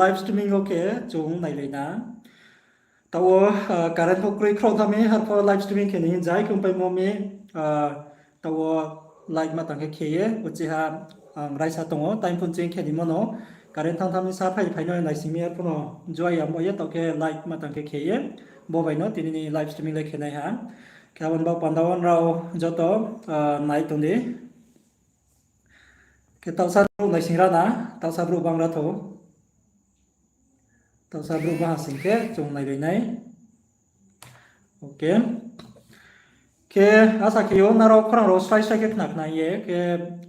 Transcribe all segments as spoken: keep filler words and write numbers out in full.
live streaming wo khe chung nailai na. Taoh wo, ah, current pho kroi khrouh tha mi, arpho live streaming khe ni hing jai khe ongpaimo mi, ah, taoh wo live ma tang khe khe ye, uchih ha ang raisa tong ou, time phone ching khe ni mo no, current thanng tha mi sa phai phai no naising mi arpho no joa ya mo ye, taoh khe live ma tang khe khe ye, bo bai no tini ni live streaming le khe nai ha. Khe abo ni baoh panda wo nrao joto, ah, nai tong di. Khe taohsa brouh naising ra na, taohsa brouh bang ra thou. Taohsa brouh bang ha sing khe chung nailai nai. Okay. Khe asa khe ou nrao khorang rao srai srai khe khna khna ye, khe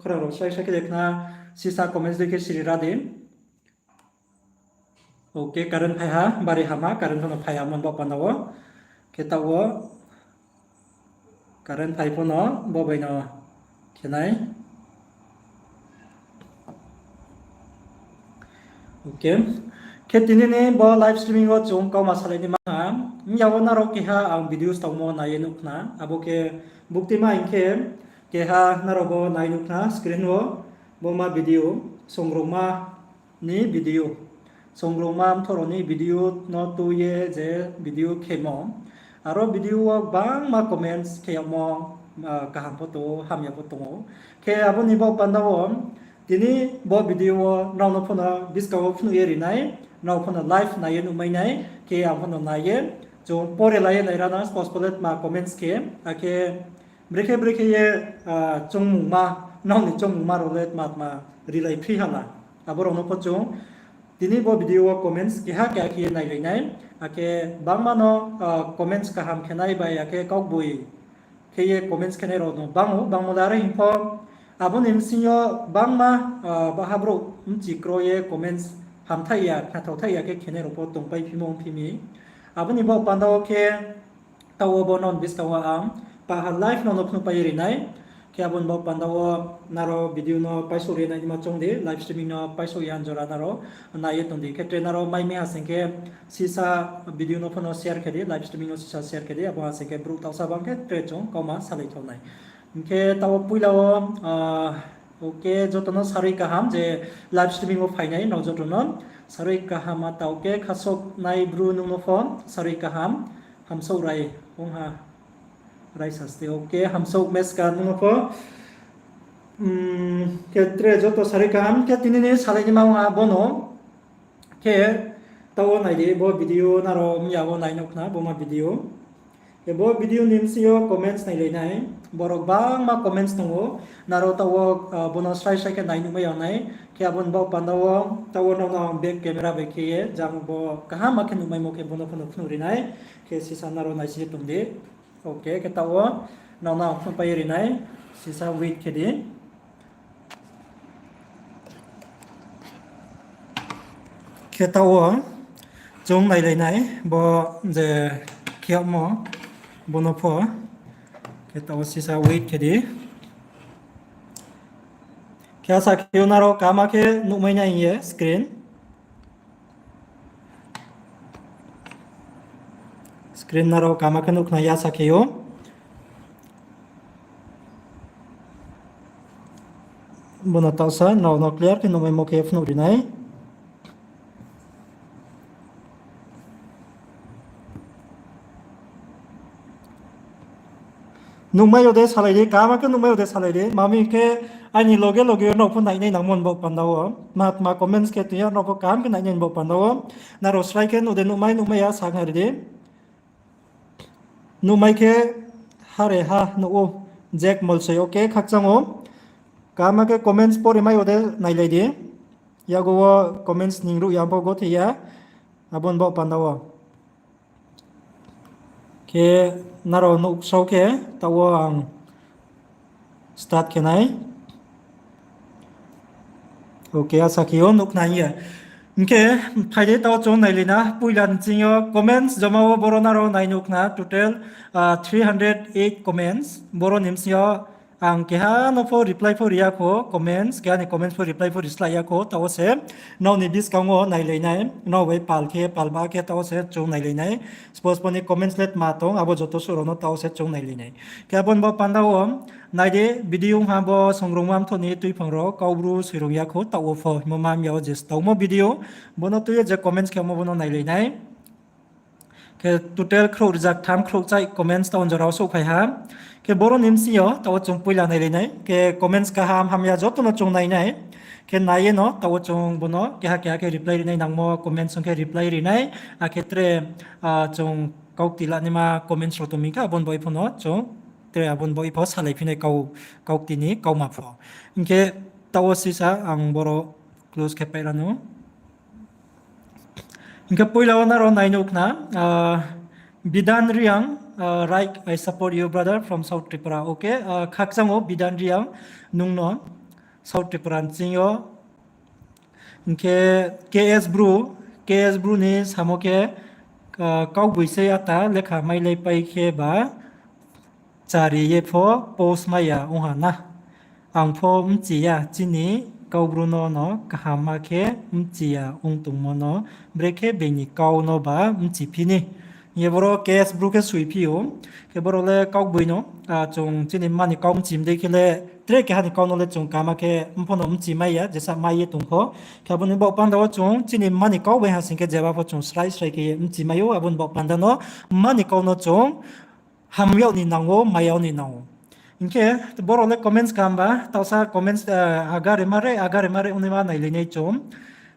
khorang rao srai srai khe de khna sisa comments dei khe siri ra di. Okay, current phai ha, bari hama, current pho no phai ha mo ni baoh panda wo. Khe taoh wo current phai pho no, bo bai no khe nai. Okay. Khe tini ni bo live streaming wo chung kauma salai ni ma ha. Mya wo nrao keha ang videos tangmo nai ye nuh khna. Abo khe buktima hing khe keha nrao bo nai nuh khna screen wo. Bo ma video, songrongma ni video. Songrongma mthoh rao ni video no tui ye je video khemo. Aro video wo gbangma comments khe yagmo, ah, kaham pho tong ou, hamya pho tong ou. Khe abo ni baoh panda wo, tini bo video wo nrao no pho no buskang wo phnuh ye ri nai, nrao pho no live nai ye nuhmai nai, khe ang pho no nai ye, chung pore lai ye nai ra na, spos polet ma comments khe, akhe brekhe brekhe ye, ah, choungmungma, nrao ni choungmungma rao le tma tma rilai phi hala. Abo rao no pho chung tini bo video wo comments keha keha khe ye nailai nai. Akhe bangma no, ah, comments kaham khe nai bai, akhe kaugboi khe ye comments khe nai rao no bang ou, bangmo le are hing pho. Abo ni bsing yo bangma, ah, baha brouh bchi kro ye comments hamthaih ya, khnathaohthaih ya khe khe nai rao pho tongpai phimo ongphi mi. Abo ni baoh panda wo khe taoh wo bo nrao ni buskang wo ang paha live nrao no phnuhpai ri nai. Khe abo ni baoh panda wo nrao video no paisouh ri nai naima choung di, live streaming no paisouh ya jora nrao nai ye tong di. Khe tre nrao mai mi ha sing khe sisa video no pho no share khe di, live streaming no sisa share khe di, abo ha sing khe brouh taohsa bang khe tre chung kauma salai thao nai. Hing khe taoh wo poila wo, ah, okay, joto no sarui kaham je live streaming wo phai nai nrao joto no sarui kaham. A taoh khe khasouh nai bru nung no pho sarui kaham, hamsouh rai ong ha. Raisa ste, okay, hamsouh meska nung no pho. Khe tre joto sarui kaham, khe tini ni salai ni ma ong ha bo no. Khe taoh wo nai di, bo video nrao mya wo nai nuh khna, bo ma video. Khe bo video ni bsing yo comments nailai nai, borok bangma comments tong ou, nrao taoh wo, ah, bo no srai srai khe nai nuhmai ya nai, khe abo ni baoh panda wo taoh wo nrao no back camera bai khe ye, jang bo kaham ma khe nuhmaimo khe bo no pho no phnuh ri nai, khe sisa nrao naising ye tong di. Okay, khe taoh wo nrao no ang phnuhpai ri nai, sisa wait khe di. Khe taoh wo chung nailai nai, bo je khe yagmo, bo no pho. Khe taoh wo sisa wait khe di. Khe asa khe ou nrao kaham khe nuhmai nai hing ye screen. Screen nrao kaham khe nuh khna ya sa khe ou. Bo no taohsa nrao no clear khe nuhmaimo khe phnuh ri nai. Nuhmai yo de salai di, kaham khe nuhmai yo de salai di. Mami khe aini loge loge yo nrao pho nainai nangmo ni baoh panda wo. Tma tma comments khe tong ya nrao pho kaham khe nainai ni baoh panda wo. Nrao srai khe nuh de nuhmai, nuhmai ya sa khna ri di. Nuhmai khe hare ha nuh ou, Jack Molsoi, okay, khakchang ou. Kaham khe comments pore mai yo de nailai di. Yago wo comments ningruh ya pho gothe ya. Abo ni baoh panda wo. Khe nrao nuhsao khe taoh wo ang start khe nai. Okay, asa khe ou nuh khna hing ye. Hing khe phai di taoh chung nailai na, poila ni bsing yo comments joma wo boro nrao nai nuh khna total, ah, three hundred eight comments. Boro ni bsing yo Ang keha no pho reply pho ri ya kho, comments, keha ni comments pho reply pho ri slái ya kho, taoh wo se nrao ni buskang wo nailai nai, nrao bai pal khe, pal ba khe, taoh wo se chung nailai nai. Sbo sbo ni comments le tma tong, abo joto suh rao no taoh wo se chung nailai nai. Khe abo ni baoh panda wo, nai di, video ong ha bo songrungma mthoh ni tuiphang rao, Kaubru soirung ya kho, taoh wo pho, himo ma mi ya wo je staomo video, bo no tui ye je comments khe mo bo no nailai nai. Khe total khrouh rzak tham khrouh chai comments taoh wo jora wo souhphai ha. Khe boro ni bsing yo taoh wo chung poila nailai nai. Khe comments kaham hamya joto no chung nai nai. Khe nai ye no taoh wo chung bo no keha keha khe reply ri nai nangmo comments ong khe reply ri nai. Akhe tre, chung kaukti la naima comments rao tong mi khe abo ni baoh pho no chung tre abo ni baoh pho salai phi nai kau, kaukti ni kauma pho. Hing khe taoh wo sisa ang boro close khe pai ra nou. Hing khe poila wo nrao nai nuh khna, Bidan Reang, right, I support you brother from South Tripura. Okay, khakchang ou Bidan Reang, nung no South Tripura ni ching yo. Hing khe K S Bru, K S Bru ni samo khe, kaugboisei ata lekha mailaipai khe ba chari ye pho post mai ya ong ha na. Ang pho bchi ya, chini Kaubru no no kaham ma khe bchi ya ong tongmo no, brekhe being ni kau no ba bchiphi ni. Hing ye boro K S Bru khe soiphi ou, khe boro le kaugboi no, chung chini mma ni kau bchi mdei khe le, tre keha ni kau no le chung kaham khe mpho no bchi mai ya, jesa mai ye tong pho. Khe abo ni baoh panda wo chung chini mma ni kau bai ha sing khe jeba pho chung srai srai khe ye bchi mai ou, abo ni baoh panda no mma ni kau no chung ham yag ni nang ou, mai yag ni nang ou. Hing khe boro le comments kaham ba, taohsa comments, agare mare, agare mare ong naima nailai nai chung.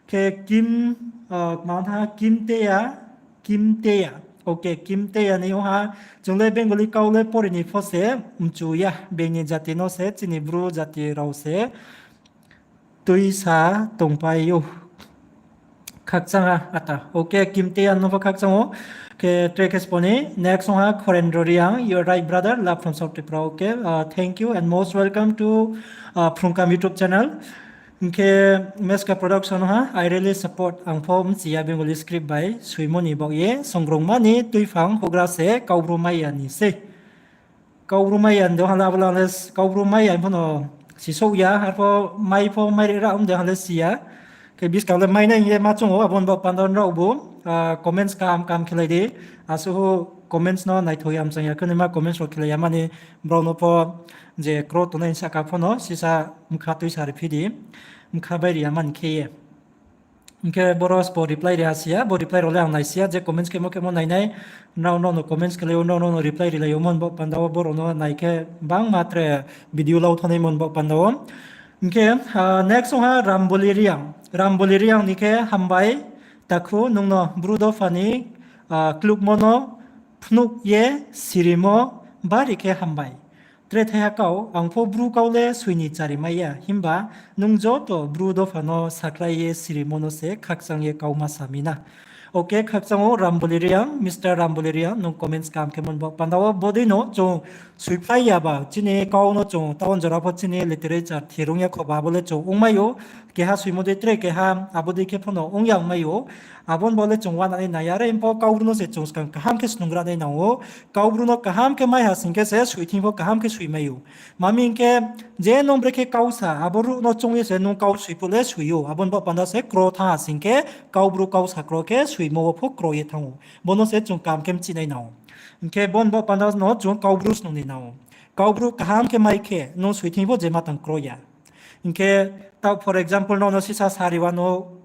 Khe Kim, tma tha, Kim Teya, Kim Teya. Okay, Kim Teya ni ong ha, chung le Bengali kau le pori ni pho se mchu ya, being ni jati no se, chini Bru jati rao se tuisa tongpai ou. Khakchang ha ata. Okay, Kim Teya no pho khakchang ou. Khe tre khe sbo ni next ong ha Khorendro Reang, you're right brother, love from South Tripura. Okay, thank you and most welcome to Phrungkam YouTube channel. Hing khe Meska Production ha, I really support, ang pho bchi ya Bengali script bai soimo ni baoh ye, songrungma ni tuiphang houhgra se Kaubru mai ya ni sei. Kaubru mai ya de ha le abo le Kaubru mai ya pho no sisouh ya, arpho mai pho mai ri ra ong de ha le si ya. Khe buskang le mai nai hing ye ma choung ou, abo ni baoh panda nraobu comments kaham kaham khelai di. Asuh comments no naithao ya mchang ya khe naima comments rao khelai ya mani brao no pho je kro tongnai sahka pho no sisa bkha tuisa ri phi di, bkha bai ri ya mani khe ye. Hing khe boro sbo reply ri ha si ya, bo reply rao le ang nai si ya, je comments khemo khemo nai nai, nrao nrao no comments khelai ou, nrao nrao no reply rilai ou, mo ni baoh panda wo boro no nai khe bangma tre video lau thanngnai mo ni baoh panda wo. Hing khe next ong ha Ramboli Reang. Ramboli Reang ni khe hambai, takhu nung no Bru dopha ni klukmo no phnuh ye sirimo bari khe hambai. Tre thaiha kau, ang pho Bru kau le soi ni chari mai ya, himba nung joto Bru dopha no sakhlai ye sirimo no se khakchang ye kau ma sa mi na. Okay, khakchang ou Ramboli Reang, Mister Ramboli Reang, nung comments kaham khe mo ni baoh panda wo bodei no chung soiphlai ya ba, chini kau no chung taoh jora pho chini literature thirung ya kho ba, abo le chung ongmai ou, keha soimo dei tre keha, abo dei khe pho no ong ya ongmai ou, abo ni baoh le chung uananai nai ya, are pho Kaubru no se chung skang kaham khe snungra nai nang ou, Kaubru no kaham khe mai ha sing khe se soi thing pho kaham khe soi mai ou. Mami hing khe je nung brekhe kau sa, abo ruh no choung ye se nung kau soi phuh le soi ou, abo ni baoh panda se kro thanng ha sing khe, Kaubru kau sa kro khe soimo wo pho kro ye thanng ou. Bo no se chung kaham khe mchi nai nang ou. Hing khe bo ni baoh panda no chung Kaubru snung ni nang ou. Kaubru kaham khe mai khe nung soi thing pho je ma tang kro ya. Hing khe taoh for example nrao no sisa sari wa no,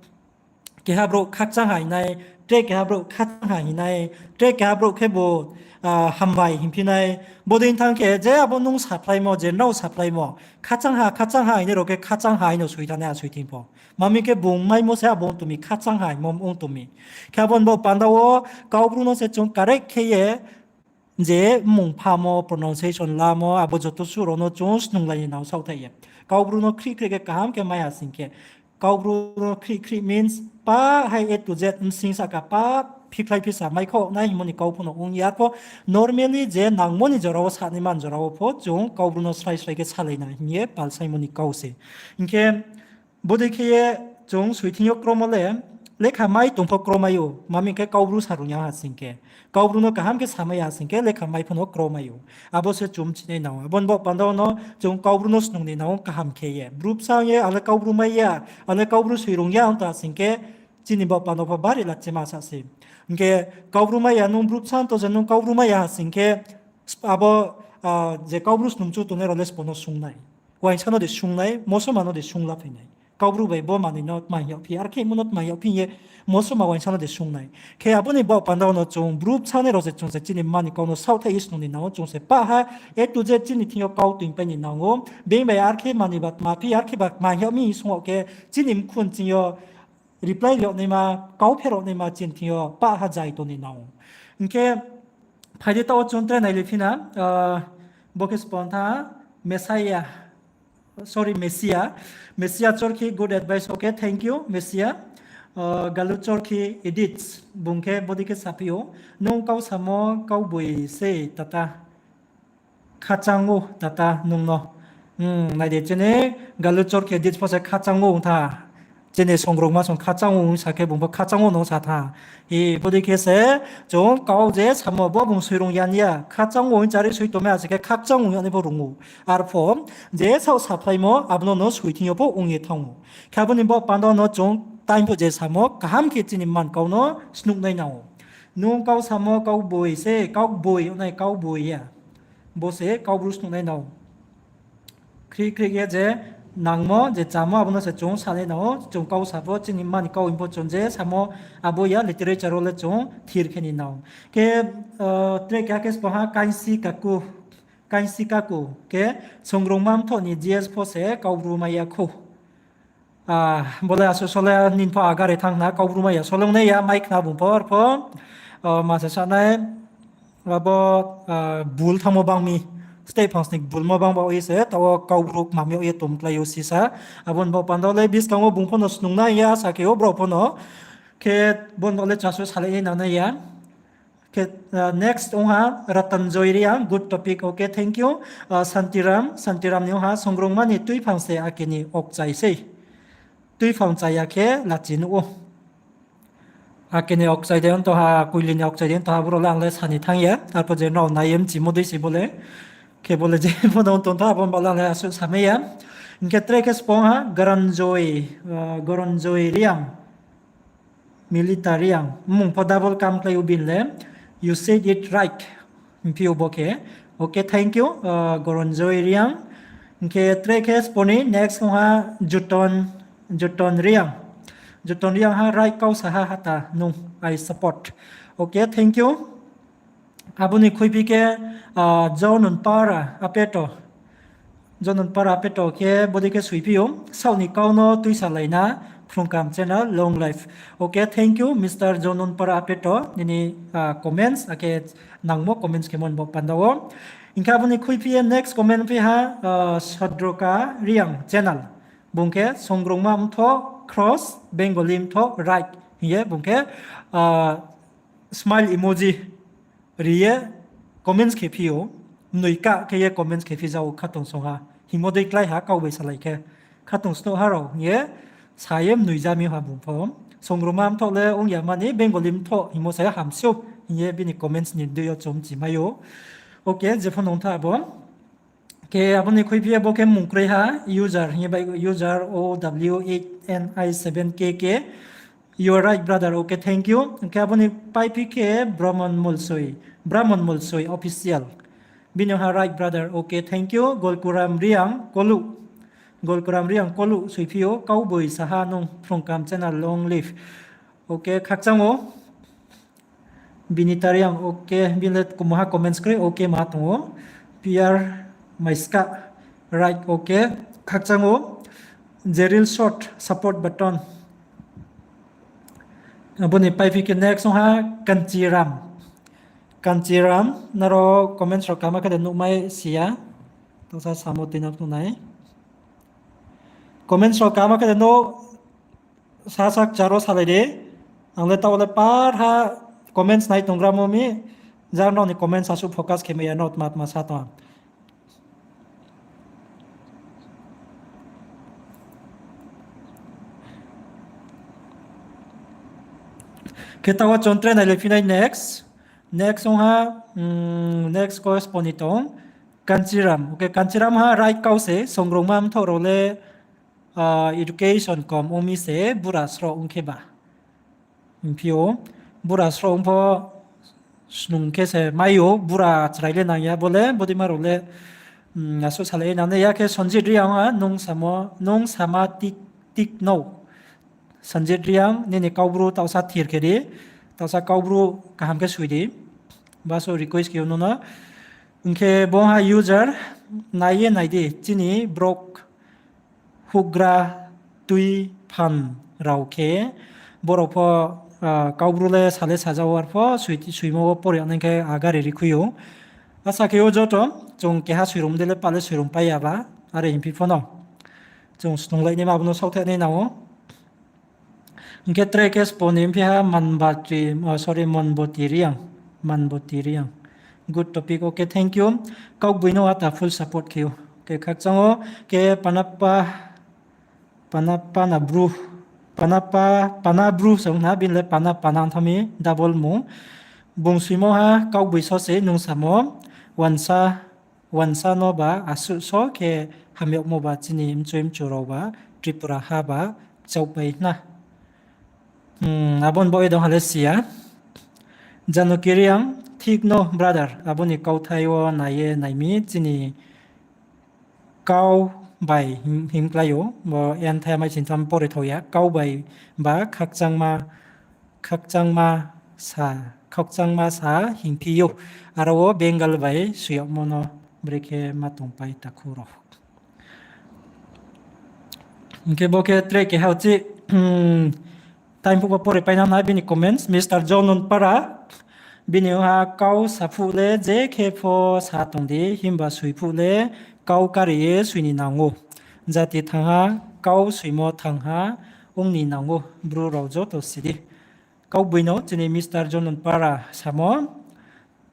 keha brouh khakchang ha hing nai, tre keha brouh khakchang ha hing nai, tre keha brouh khe bo hambai hingphi nai. Bodei thanng khe je abo nung saphlaimo, je nrao saphlaimo, khakchang ha, khakchang ha hing nai rao khe khakchang ha hing no soi thanng nai, asoi thing pho. Mami khe bung maimo se abo ong tong mi, khakchang ha hingmo ong tong mi. Khe abo ni baoh panda wo Kaubru no se chung correct khe ye je mmung phamo, pronunciation lamo, abo joto suh rao no chung snunglai ni nang saohthaih ye. Kaubru no khrih khrih khe kaham khe mai ha sing khe. Kaubru no khrih khrih means pa hai A to Z bsing sahka pa phikhlai phisa mai kho nai hingmo ni kau pho no ong ya pho. Normally je nangmo ni jora wo sanai man jora wo pho chung Kaubru no srai srai khe salai na hing ye palsaimo ni kau se. Hing khe bodei khe ye chung soi thing yo kromo le Lekha mai tong pho kro mai ou, ma mi khe Kaubru sa rung ya ha sing khe. Kaubru no kaham khe samai ya sing khe lekha mai pho no kro mai ou. Abo se chung chinai nang ou. Abo ni baoh panda no chung Kaubru no snung ni nang ou kaham khe ye. Bru bsa ye, ale Kaubru mai ya, ale Kaubru soi rung ya ong ta sing khe, chini baoh panda pho bari la chima sa se. Hing khe Kaubru mai ya nung bru bsa to je nung Kaubru mai ya ha sing khe, abo, je Kaubru snung chu tongnai rao le sbo no sung nai. Uaingsa no de sung nai, mosoma no de sung la phai nai. Kaubru bai bo manoi no tma hing yagphi, ar khe mo no tma hing yagphi ye, mosoma uaingsa no de sung nai. Khe abo ni baoh panda no chung bru bsa nai rao se chung se chini mma ni kau no saohthaih ye snung ni nang ou, chung se pah ha, A to Z chini thing yo kau toingpai ni nang ou. Being bai ar khe manoi ba tma phi, ar khe ba tma hing yag mi hing sung yag khe chini mkhun ching yo reply ri yag naima, kau pherao naima chini thing yo pah ha zai tong ni nang ou. Hing khe phai di taoh wo chung tre nai le phi na, bo khe spon tha, Messiah, sorry, Messiah. Messiah Chorkhi, good advice, okay, thank you, Messiah. Galu Chorkhi Edits, bung khe bodei khe saphi ou, nung kau samo kauboi se tata. Khakchang ou tata nung no. Nai di chini Galu Chorkhi Edits pho se khakchang ou ong tha. Chini songrongma song khakchang ou ong sa khe bung pho khakchang ou no sa tha. Hi bodei khe se chung kau je samo bo bung soi rung ya ni ya. Khakchang ou ong chari soi tongmai ase khe khakchang ou ong ya ni pho rung ou. Arpho je saoh saphlaimo abo no no soi thing yo pho ong ye thanng ou. Khe abo ni baoh panda no chung time pho je samo kaham khe chini mma ni kau no snuh nai nang ou. Nung kau samo kauboi se, kauboi ong nai kauboi ya. Bo se Kaubru snuh nai nang ou. Khrih khrih ye je nangmo, je chámo, abo no se chung sa nai nang ou, chung kau sa pho, chini mma ni kau hing pho chung je samo, abo ya literature wo le chung thir khe ni nang ou. Khe, tre keha khe sbo ha Kainsi Kaku, Kainsi Kaku, khe songrongma mthoh ni G S pho se Kaubru mai ya khou. Bo le asuh sole nini pho agare thanng khna, Kaubru mai ya sole ong nai ya, mai khna bung pho, arpho, ma se sa nai, abo, bul thanngmo bang mi, steh phang sni bulmo bang ba ye se, taoh wo Kaubru kmam yag ye tongklái ou sisa. Abo ni baoh panda le buskang wo bung pho no snung nai ya, sa khe ou brao pho no. Khe bo ni baoh le chasuh salai nai nang nai ya. Khe, next ong ha Ratan Joy Reang, good topic, okay, thank you. Santiram, Santiram ni ong ha, songrongma ni tuiphang se ake ni okchai sei. Tuiphang chaya khe lachi nuh ou. Ake ni okchai de ong tong ha, kuili ni okchai de ong tong ha, boro le ang le sa ni thanng ya. Arpho je nrao nai ye mchimo dei se bo le. Khe bo le je pho no ong tong tha, abo ni baoh le ang le asuh samai ya. Hing khe tre khe sbo ong ha, Goronjoy, Goronjoy Reang. Milita Reang, mmung pho double kamkhlai ou bini le, you said it right, hingphi ou bo khe. Okay, thank you, Goronjoy Reang. Hing khe tre khe sbo ni next ong ha Juton, Juton Reang. Juton Reang ha right kau sa ha hata nung, I support. Okay, thank you. Abo ni khuiphi khe, Jonunpara Apeto. Jonunpara Apeto khe bodei khe soiphi ou, saoh ni kau no tuisalai na, Phrungkam channel, long life. Okay, thank you, Mister Jonunpara Apeto, nini comments, akhe nangmo comments khemo ni baoh panda wo. Hing khe abo ni khuiphi ye next comment phi ha, Sodroka Reang channel. Bung khe songrongma mthoh cross, Bengali mthoh right hing ye bung khe, smile emoji ri ye comments khe phi ou, mnoi kah khe ye comments khe phi za ou khatungsung ha. Hingmo dei klái ha kau bai salai khe. Khatungsnouh ha rao hing ye sa ye mnoi za mi ha bung pho. Songrongma mthoh le ong ya mani Bengali mthoh hingmo sa ye hamsi ou hing ye bini comments ni dei yo chung mchi mai ou. Okay, je pho nung tha abo. Khe abo ni khuiphi ye bo khe mung kroi ha, user hing ye bai user O W eight N I seven K K. You are right, brother. Okay, thank you. Hing khe abo ni paiphi khe Brahman Molsoi, Brahman Molsoi official. Bini ha right, brother. Okay, thank you. Golkuram Reang Kolu. Golkuram Reang Kolu soiphi ou, kauboi sa ha nung Phrungkam channel long live. Okay, khakchang ou. Binita Reang, okay, bini le kumoha comments kroi, okay, ma tong ou. P R Maiska, right, okay, khakchang ou. Jeril Short, support button. Abo ni paiphi khe next ong ha Kanchiram. Kanchiram, nrao comments rao kama khe de nuhmai si ya. Tongsa samo tui no phnuh nai. Comments rao kama khe de nuh sasa kchar wo salai di. Ang le taoh le par ha comments nai tonggramo mi, jar nrao ni comments asuh focus khe mai ya, nrao tma tma sa tong. Khe taoh wo chung tre nailai phi nai next. Next ong ha, mm, next ko sbo ni tong. Kanchiram. Okay, Kanchiram ha right kau se, songrongma mthoh rao le, ah, education kom ong mi se bura sroh ong khe ba. Hing phi ou, bura sroh ong pho snung khe se mai ou, bura chrai le nang ya bo le, bodei ma rao le, mm, asuh salai nang nai ya khe Sanjit Reang ha, nung samo, nung sama tik, tik no. Sanjit Reang, nini Kaubru taohsa thir khe di, taohsa Kaubru kaham khe soi di. Ba so request khe ou nono. Hing khe bo ha user, nai ye nai di, chini brok houhgra tui phan rao khe, borao pho, ah, Kaubru le sa le saja ou, arpho soi-, soimo wo pore nai khe agari ri khui ou. Asa khe ou joto, chung keha soirom de le pa le soirom pai ya ba, are hing phi pho no. Chung snunglai naima abo no saohthaih nai nang ou. Hing khe tre khe sbo ni phi ha Manbati, oh, sorry, Manboti Reang. Manboti Reang. Good topic, okay, thank you. Kaugboino ata full support khe ou. Khe khakchang ou, khe Panapa, Panapa na Bru, Panapa, Pana Bru se ong na, bini le Pana, Pana ong thanng mi, double mung. Bung soimo ha, kaugboi so se nung samo, wansa, wansa no ba asuh so khe hamyagmo ba chini mchoi mchu rao ba Tripura ha ba kchaohpai na. Hmm, abo ni baoh ye dong ha le si ya. Janoki Reang, thik no brother, abo ni kauthai wo nai ye nai mi chini kau bai him-, himklái ou, bo enthai mai sing tham pore thao ya, kau bai ba khakchangma, khakchangma sa, khakchangma sa hingphi ou, aro wo Bengal bai soi yagmo no brekhe ma tongpai takhu rao. Hing khe bo khe tre keha chi, time phuh bo pore pai nang na bini comments, Mister John Nunpara, bini ong ha kau sa phuh le je khe pho sa tong di, himba soi phuh le kau kari ye soi ni nang ou. Jati thanng ha, kau soimo thanng ha, ong ni nang ou, Bru rao joto si di. Kaugboi no chini Mister John Nunpara samo,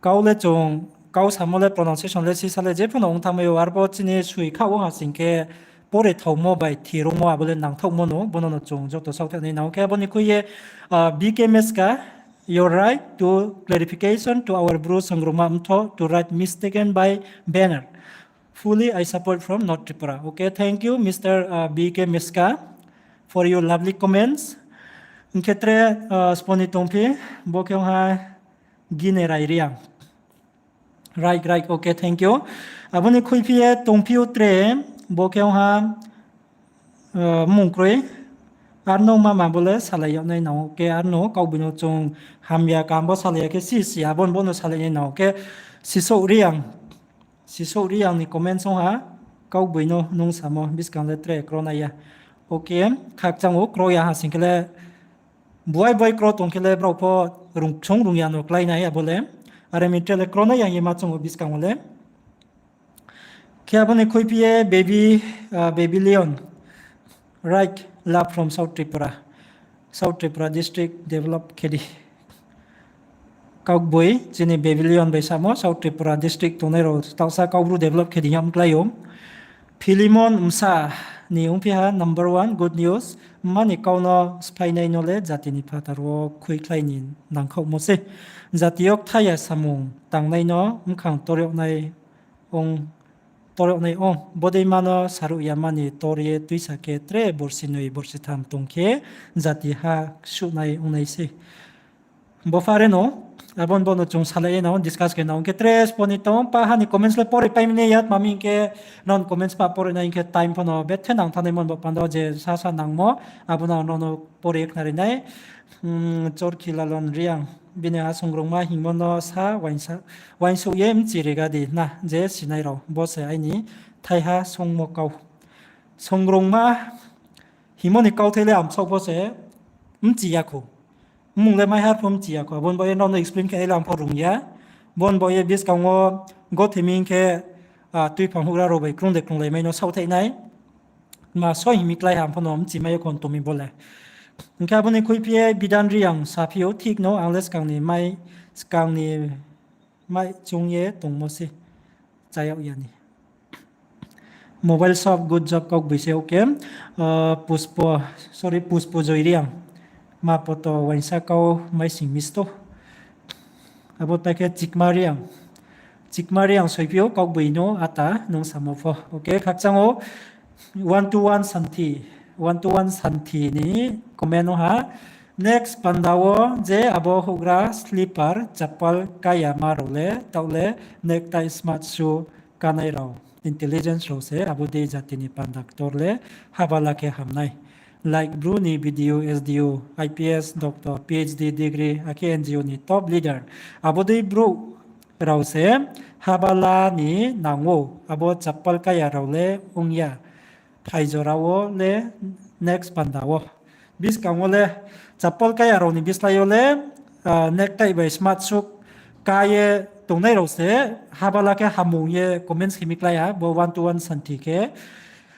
kau le chung, kau samo le pronunciation le sisa le je pho no ong thanngmai ou, arpho chini soi kha wo ha sing khe pore thaomo bai thirungmo abo le nangthaohmo no, bo no no chung joto saohthaih nai nang ou. Khe abo ni khui ye, ah, B K Meska, your right to clarification to our Bru Songrongma Mthoh to right mistaken by banner. Fully I support from North Tripura. Okay, thank you, Mister, uh, B K Meska, for your lovely comments. Hing khe tre, uh, sbo ni tongphi, bo khe ong ha Gine Rai Reang. Right, right, okay, thank you. Abo ni khuiphi ye tongphi ou tre, bo khe ong ha, uh, mung kroi. Arno mama bo le salai yag nai nang ou, khe arno kaugboi no chung hamya kaham bo salai ya khe si si, abo ni bo no salai nai nang ou, khe Sisouh Reang. Sisouh Reang ni comments ong ha, kaugboi no nung samo, buskang le tre kro nai ya. Okay, khakchang ou kro ya ha sing khe le, buai buai kro tong khe le brao pho rung ksung rung ya no klái nai abo le. Are mi tre le kro nai ya ye ma chung ou buskang wo le. Khe abo ni khuiphi ye baby, ah, baby Leon. Right, love from South Tripura. South Tripura district develop khe di. Kaugboi, chini baby Leon bai samo, South Tripura district tongnai rao taohsa Kaubru develop khe di hing ye klái ou. Philemon Msa ni ongphi ha number one, good news. Mma ni kau no sphainai no le jati ni phathar wo khuikhlai ni nangkhaohmo se. Jati yo kthai ya samung tangnai no bkhang tor yag nai ong, tor yag nai ong. Bodei ma no saruh ya mani tor ye tuisa khe tre borsi noi borsi tham tong khe jati ha suhnai ong nai se. Bo phare no, abo ni bo no chung salai ye nang ou, discuss khe nang ou. Hing khe tre sbo ni tong, pa ha ni comments le pore pai mi nai ya, tma mi hing khe, non comments pa pore nai hing khe time pho no bethe nang thanngnai mon bo panda je sasa nangmo, abo no non no pore khnari nai. Hmm, Chorkhi Lalon Reang, bini ha Songrongma hingmo no sa, uaingsa-, uaingsouh ye mchi riga di na, je sinai rao, bo se aini thaiha songmo kau. Songrongma hingmo ni kauthai le ang bsaoh pho se mchi ya khou. Mmung le mai har pho mchi ya khou. Abo ni baoh ye nrao no explain khe nai le ang pho rung ya. Bo ni baoh ye buskang wo gothe mi hing khe, ah, tuiphang houhgra rao bai krung de krunglai mai no saohthaih nai. Ma soi hing mi klái ha ang pho no mchi mai ya khou tong mi bo le. Hing khe abo ni khuiphi ye Bidan Reang saphi ou thik no ang le skang ni mai, skang ni mai choung ye tongmo se. Chá yag ya ni. Mobile shop, good job, kaugboi se, okay. Ah, Puspo, sorry, Puspo Joy Reang. Ma poto uaingsa kau maising misto. Abo pai khe Chikma Reang. Chikma Reang soiphi ou, kaugboino ata nung samo pho. Okay, khakchang ou. One to one Santhi. One to one Santhi ni comment no ha. Next panda wo je abo houhgra slipper, chappal kaya ma rao le, taoh le necktie smart shoe kanai rao. Intelligence rao se abo dei jati ni panda ktor le habala khe ham nai. Like Bru ni B D O, S D O, I P S, doctor, P H D degree, akhe N G O ni top leader. Abo dei brouh rao se habala ni nang ou, abo chappal kaya rao le ong ya. Phai jora wo le next panda wo. Buskang wo le chappal kaya rao ni bislái yo le, ah, necktie bai smart shoe ka ye tongnai rao se habala khe hamung ye comments khe mi klái ha, bo one to one Santhi khe.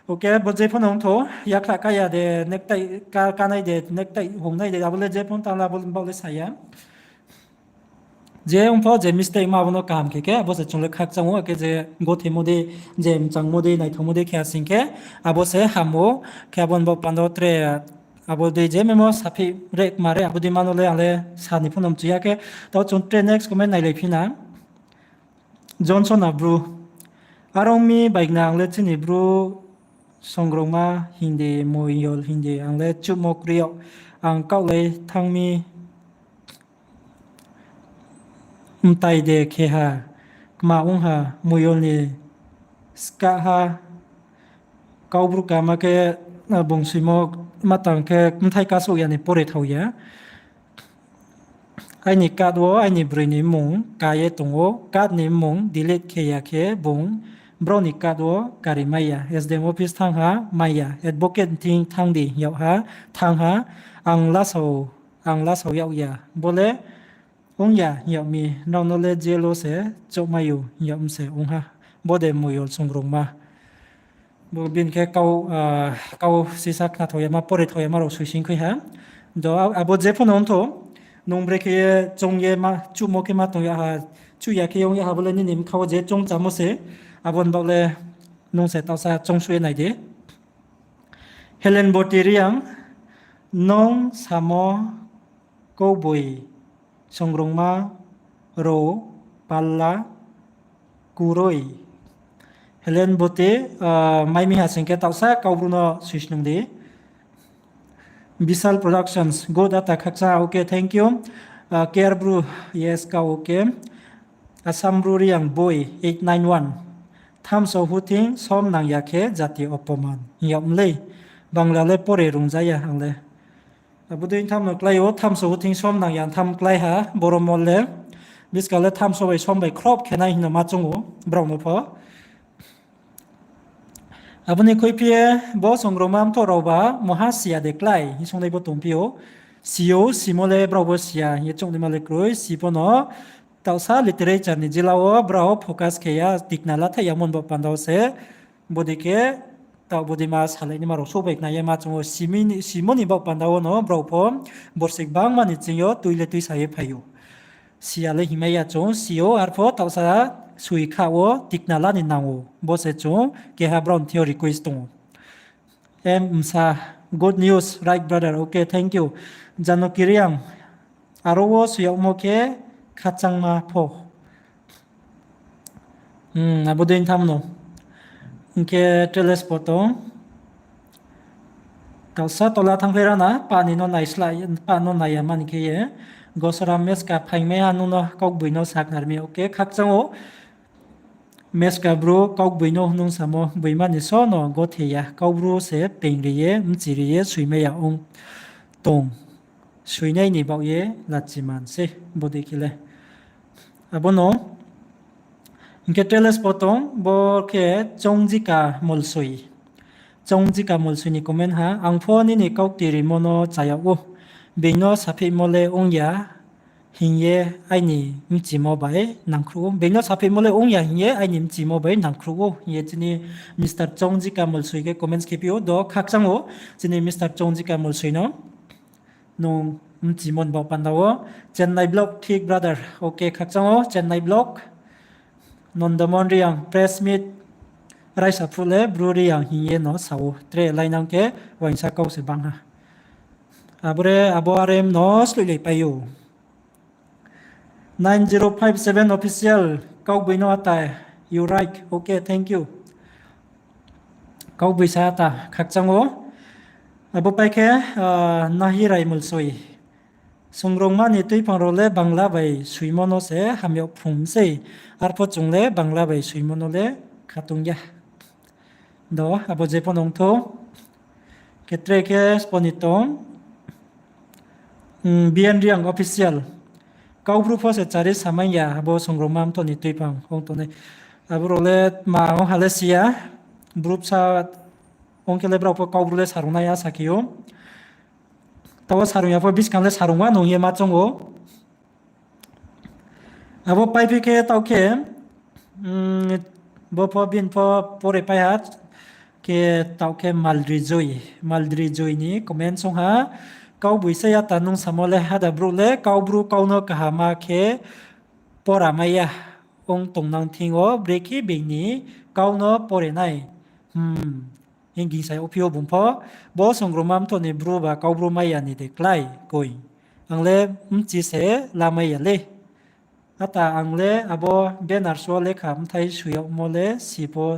Okay, bo je pho no ong thou, yakhlah kaya de, necktie ka, kanai de, necktie hungnai de, abo le je pho no tang la, abo baoh le sa ya. Je ong pho je mistake ma, abo no kaham khe khe, abo se chung le khakchang ou, akhe je gothemo dei, je mchangmo dei, naithaomo dei khe asing khe, abo se ham ou, khe abo ni baoh panda wo tre, abo dei je memo saphi re kma re, abo dei ma no le ang le sa ni pho no mchu ya khe, taoh chung tre next comment nailai phi na. Johnson a Bru. Are ong mi bai gna ang le chini Bru songrongma hing di, moyol hing di, ang le chuhmo kri yag, ang kaohlai thanng mi mtai de khe ha, kma ong ha, moyol ni skaha, kau Bru kama khe, ah, bung soimo ma tang khe bthai kasouh ya ni pore thao ya. Aini card wo aini broi ni mmung ka ye tong ou, card ni mmung delete khe ya khe bung brao ni card wo kari mai ya, S D M office thanng ha mai ya, advocate thing thanng di hing yag ha, thanng ha, ang lasao, ang lasao yag ya, bo le ong ya hing yag mi, nrao no le jail wo se chouhmai ou hing yag mi se ong ha, bo de moyol songrongma. Bo bini khe kau, ah, kau sisa khnathao ya ma, pore thao ya ma rao soising khui ha. Do, a-, abo je pho no ong thou, nung brekhe ye choung ye ma, chuhmo khe ma tong ya ha, chuh ya khe ong ya ha, bo le nini bkha wo je choung chámo se, abo ni baoh le nung se taohsa choung suh ye nai di. Helen Boti Reang, nung samo kauboi songrongma rao palla kuroi. Helen Boti, ah, mai mi ha sing khe taohsa kau Bru no soisnung di. Vishal Productions, good ata khakchang, okay, thank you. Ah, K R Bru, yes, kau, okay. Assam Bru Reang boi eight nine one. Thamso huthing som nang ya khe jati opoman hing yag mlei. Bangla le pore rungja ya ang le. Abo dei tham no klái ou, thamso huthing som nang ya tham klái ha, boro mol le. Buskang le thamso bai som bai khrop khe nai hing no ma choung ou, brao no pho. Abo ni khuiphi ye, bo songrongma mthoh rao ba, moha si ya de klái, hing ye sung nai bo tongphi ou. Si ou, simo le brao bo si ya, hing ye choungnaima le kroi, si pho no, taohsa literature ni jila wo brao focus khe ya, tikna la thaih ya mon bo panda wo se, bodei khe, taoh bodei ma salai naima rao souh bai khna ye ma choung ou, simo ni baoh panda wo no brao pho borsik bangma ni ching yo tui le tuisa ye phai ou. Si ya le hingmai ya chung, si ou, arpho taohsa soi kha wo tikna la ni nang ou. Bo se chung keha brao ni thing yo request tong ou. M Msa, good news, right brother, okay, thank you. Janoki Reang, aro wo soi yagmo khe khakchangma pho. Hmm, abo dei tham no. Hing khe Teles Poto. Taohsa tola thanngphlai ra na, pa ni no naislah, pa no nai ya mani khe ye. Gosoram Meska phaingmai ha nung no kaugboino sakhnari mi, okay, khakchang ou. Meska bru kaugboino nung samo boima ni so no gothe ya, kaubru se peing ri ye, mchi ri ye, soimai ya ong tong. Soinai ni baoh ye lachiman se, bodei khe le. Abo no, hing khe Teles Poto, bo khe Chongjika Molsoi. Chongjika Molsoi ni comment ha, ang pho nini kaukti rimo no cha yag ou. Being no saphihmo le ong ya hing ye aini mchimo bai nangkhruh ou. Being no saphihmo le ong ya hing ye aini mchimo bai nangkhruh ou hing ye chini Mister Chongjika Molsoi khe comments khe phi ou, do khakchang ou chini Mister Chongjika Molsoi no. Nung mchimo ni baoh panda wo. Chennai Vlog, thik brother. Okay, khakchang ou Chennai Vlog. Nondamon Reang, press meet raisa phuh le bru Reang hing ye no sa ou. Tre lainang khe uaingsa kau se bang ha. Abore abo arem no sloihlaipai ou. Nine zero five seven official, kaugboino ata, you right, okay, thank you. Kaugboisa ata khakchang ou. Abo pai khe, ah, Nahirai Mulsoi. Songrongma ni tuiphang rao le Bangla bai soimo no se hamyag phrung sei. Arpho chung le Bangla bai soimo no le khatung ya. Do, abo je pho nung thou. Khe tre khe spo ni tong. Hmm, B N Reang official. Kaubru pho se chari samai ya, abo Songrongma mthoh ni tuiphang ong tongnai. Abo rao le ma ong ha le si ya. Bru bsa ong khe le brao pho Kaubru le sarung nai ya sa khe ou. Taoh sarung ya pho buskang le sarung wa nung ye ma choung ou. Abo paiphi khe taoh khe, mm, bo pho bini pho pore pai ha, khe taoh khe Maldri Joi, Maldri Joi ni comment song ha, Kaugboi se ya ta nung samo le hada brouh le Kaubru kau no kaham khe pora mai ya, ong tongnang thing yo brekhe being ni kau no pore nai. Hmm. Hing gingsai ophi ou bung pho, bo Songrongma mthoh ni bru ba Kaubru mai ya ni de klái koi. Ang le bchi se lamai ya le. Ata ang le abo banner so lekha bthai soi yagmo le si pho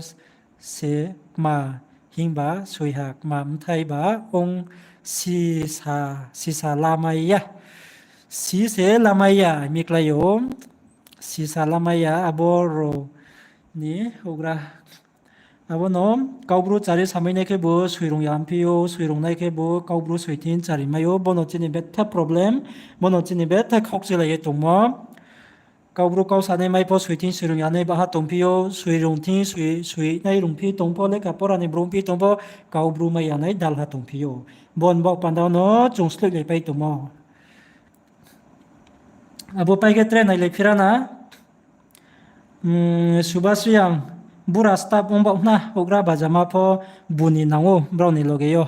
se kma himba soi ha kma bthai ba ong sisa, sisa lamai ya. Si se lamai ya, mi klái ou. Sisa lamai ya, abo rao ni houhgra Abo no Kaubru chari samai nai khebu soirung ya ongphi ou, soirung nai khebu Kaubru soi thing chari mai ou, bo no chini betha problem, bo no chini betha khaukchuilai ye tongmo. Kaubru kau sanai mai pho soi thing soirung ya nai baha tongphi ou, soirung thing soi, soi nai rungphi tong pho, lekha pora ni brouh phi tong pho, Kaubru mai ya nai dalha tongphi ou. Bo ni baoh panda no chung sloihlaipai tongmo. Abo pai khe tre nailai phira na. Hmm, Subhas Reang, bura staff ong baoh na, houhgra bajama pho buni nang ou, brao ni loge yo.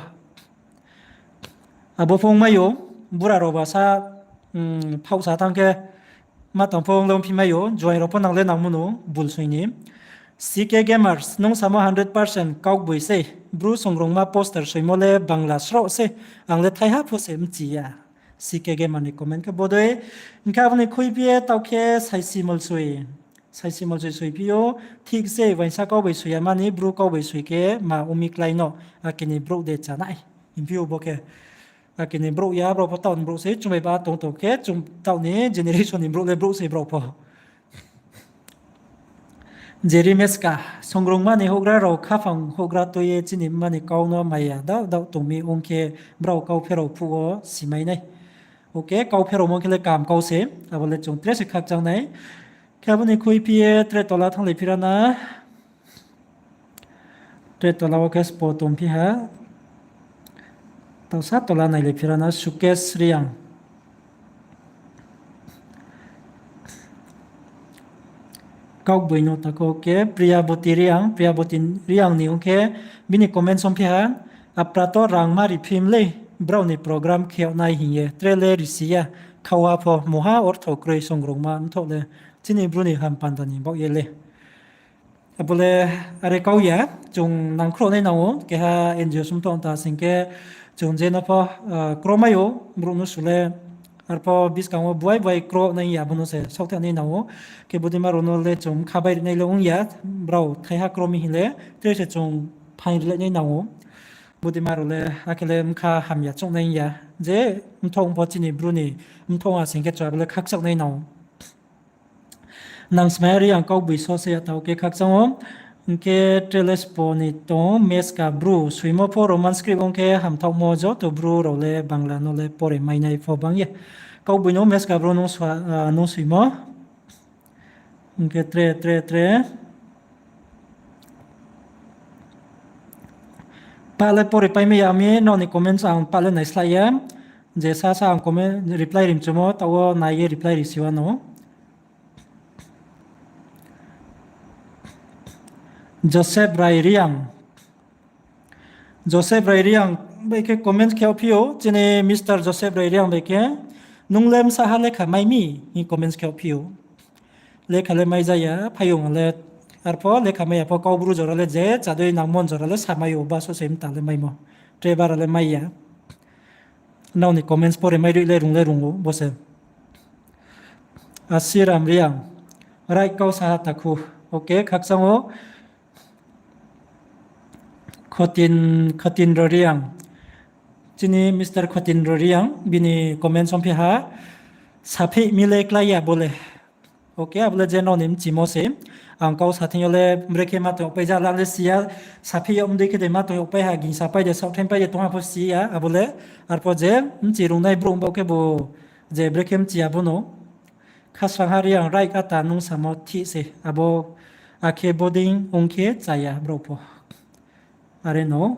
Abo pho ongmai ou, bura rao ba sa, hmm, phaohsa thanng khe, ma tang pho ong le ongphi mai ou, join rao pho nang le nangmo no, bul soi ni. C K Gamers, nung samo hundred percent Kaugboi sei, bru Songrongma poster soimo le Bangla sroh sei, ang le thaiha pho se bchi ya. C K Gamers ni comment khe bodei. Hing khe abo ni khuiphi ye taoh khe saisi molsoi. Saisi molsoi soiphi ou, thik se uaingsa kau bai soi ya mani, bru kau bai soi khe ma ong mi klái no, akhe ni brouh de chánai. Hingphi ou bo khe. Akhe ni brouh ya, brao pho taoh ni brouh sei, chung bai ba tong tong khe, chung taoh ni generation ni brouh le brouh sei brao pho. Jeri Meska, Songrongma ni houhgra rao khaphang houhgra tui ye chini mma ni kau no mai ya, daoh daoh tong mi ong khe brao kau pherao phuh wo simai nai. Okay, kau pheraomo khe le kaham kau se, abo le chung tre se khakchang nai. Khe abo ni khuiphi ye tre tola thannglai phira na. Tre tola wo khe spo tongphi ha. Taohsa tola nailai phira na Sukesh Reang. Kaugboi no takho khe Priyaboti Reang, Priyaboti Reang ni ong khe bini comment songphi ha, Apra to rang ma ri phim le, brao ni program khe yag nai hing ye, tre le risi ya, khauha pho, muha ortho kroi Songrongma mthoh le, chini bru ni ham panda ni baoh ye le. Abo le are kau ya, chung nangkhrouh nai nang ou, keha N G O sumthoh ta sing khe, chung je no pho, ah, kro mai ou, brouh no su le, arpho buskang wo buai buai kro nai ya, abo no se saohtha nai nang ou. Khe bodei ma rao no le chung bkha bai ri nai le ong ya, brao thaiha kro mi hing le, tre se chung phaing ri le nai nang ou. Bodei ma rao le, akhe le bkha hamya choung nai ya, je mthoh pho chini bru ni, mthoh ha sing khe chung abo le khakchang nai nang ou. Nangsmai Reang Kaugboi so se ya taoh khe khakchang ou. Hing khe tre le spo ni tong Meska bru soimo pho Roman script ong khe hamthaohmo joto bru rao le Bangla no le pore mai nai pho bang ye. Kaugboi no Meska bru nung swa-, ah, nung soimo. Hing khe tre, tre, tre. Pah le pore pai mai ya mi, nrao ni comments ang pah le naislái ya. Je sa sa ang comment reply ri mchumo, taoh wo nai ye reply ri si wa no. Joseph Rai Reang. Joseph Rai Reang bai khe comments khe phi ou, chini Mister Joseph Rai Reang bai khe, nung le bsa ha lekha mai mi, hing comments khe phi ou. Lekha le mai ja ya, phaiyong le, arpho lekha mai ya pho Kaubru jora le je, chádei nangmo jora le samai ou, baso se mta le maimo. Tre bara le mai ya. Nrao ni comments pore mai ri le rung le rung ou, bo se. Asiram Reang, right kau sa ha takhu. Okay, khakchang ou. Khotin, Khotin Roriang. Chini Mister Khotin Roriang, bini comments ongphi ha, saphi mi le klái ya bo le. Okay, abo le je nrao ni mchimo se. Ang kau sa thing yo le brekhe ma tong yagpai ja la le si ya, saphi yag mdei khe de ma tong yagpai ha, gingsa pai de, saohthaim pai de, tong ha pho si ya, abo le, arphuh je mchi rungnai brouh baoh khe bo, je brekhe mchi ya bo no. Khasrang ha Reang, right kata nung samo thih se, abo akhe bodei ong khe chaya brouh pho. Are no.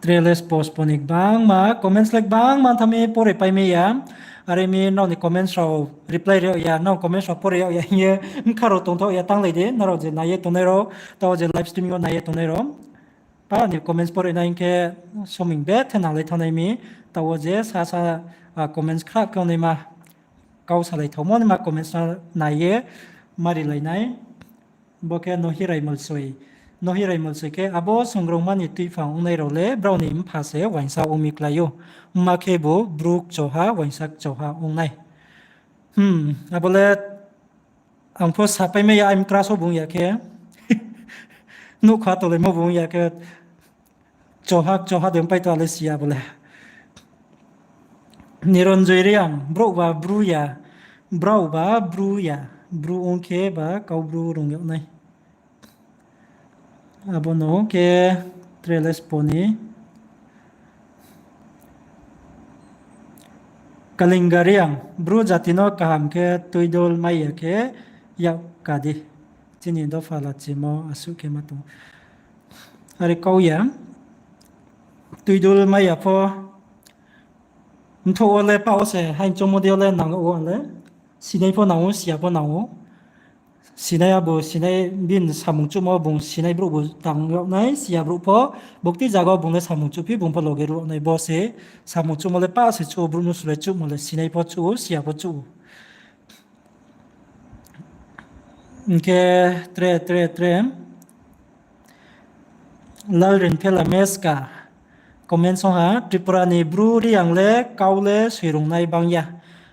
Tre le spo spo ni gbangma comments le gbangma tha mi pore pai mai ya. Are mi nrao ni comments rao reply ri yag ya, nrao comments rao pore yag ya hing ye bkha rao tongthaoh ya tanglai di, nrao je nai ye tongnai rao, taoh je live stream yo nai ye tongnai rao. Pa ni comments pore nai hing khe soming bethe nanglai thanngnai mi, taoh je sasa comments khrap khe ongnaima, kau salai thaomo naima comments no nai ye ma rilai nai. Bo khe Nohirai Molsoi. Nohirai Molsoi khe, abo songrongma ni tuiphang ongnai rao le brao ni mpha se uaingsa ong mi klái ou. Mma khebu bru kchoha, uaingsa kchoha ong nai. Abo le ang pho sapai mai ya, aini crush wo bung ya khe. Nougkha tolaimo bung ya khe. Kchoha, kchoha de pai to ale si ya bo le. Niranjoy Reang, brouh ba bru ya, brao ba bru ya, bru ong khe ba Kaubru rung yag nai. Abo no khe tre le spo ni. Kalinga Reang, bru jati no kaham khe tuidul mai ya khe yak ka di. Chini dopha lachimo asuh khe ma tong. Are kau ya, tuidul mai ya pho, mthouh wo le pah wo se, haing choungmo dei yo le nang ou le, sinai pho nang ou, si ya pho nang ou. Sinai abo, sinai bini samung chuhmo bung sinai brouh bu tang yag nai, si ya brouh pho, buktui zaga wo bung le samung chuhphi, bung pho loge ruh yag nai, bo se samung chuhmo le pah se chuh ou, brouh no sulai chuhmo le sinai pho chuh ou, si ya pho chuh ou. Hing khe tre, tre, tre. Lalrinphela Meska comment song ha, Tripura ni bru Reang le kau le soirungnai bang ya.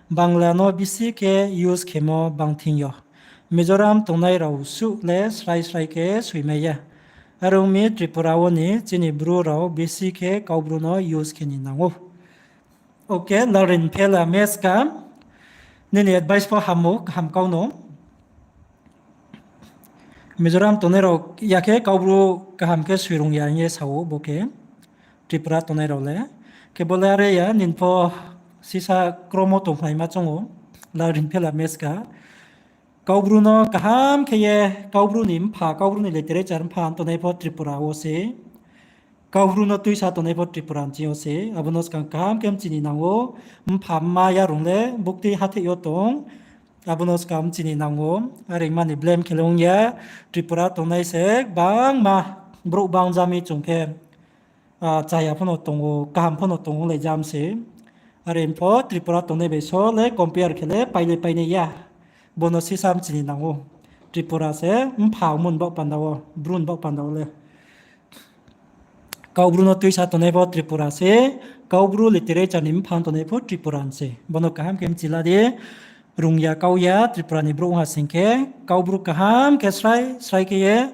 Bangla no bisi khe use khemo bang thing yo. Mizoram tongnai rao suh le srai srai khe soimai ya. Are ong mi Tripura wo ni chini bru rao bisi khe Kaubru no use khe ni nang ou. Okay, Lalrinphela Meska, nini advice pho ham ou, kaham kau no. Mizoram tongnai rao ya khe Kaubru kaham khe soirung ya hing ye sa ou bo khe. Tripura tongnai rao le. Khe bo le are ya, nini pho sisa kromo tongphnaima choung ou, Lalrinphela Meska. Kaubru no kaham khe ye, Kaubru ni mpha, Kaubru ni literature mpha tongnai pho Tripura wo se. Kaubru no tuisa tongnai pho Tripura ni ching yo se. Abo no skang kaham khe mchini nang ou, mpha mma yarung le buktui hatheh yo tong. Abo no skang mchini nang ou, are mani blame khe le ong ya, Tripura tongnai se gbangma brouh bang ja mi chung khe, chaya pho no tong ou, kaham pho no tong ou lai jam se. Are pho Tripura tongnai bai so le compare khe le pai le painai ya. Bo no sisa mchini nang ou. Tripura se mpha ongmo ni baoh panda wo, bru ni baoh panda wo le. Kaubru no tuisa tongnai pho Tripura se, Kaubru literature ni mphang tongnai pho Tripura se. Bo no kaham khe mchila di, rung ya kau ya Tripura ni brouh ong ha sing khe, Kaubru kaham khe srai srai khe ye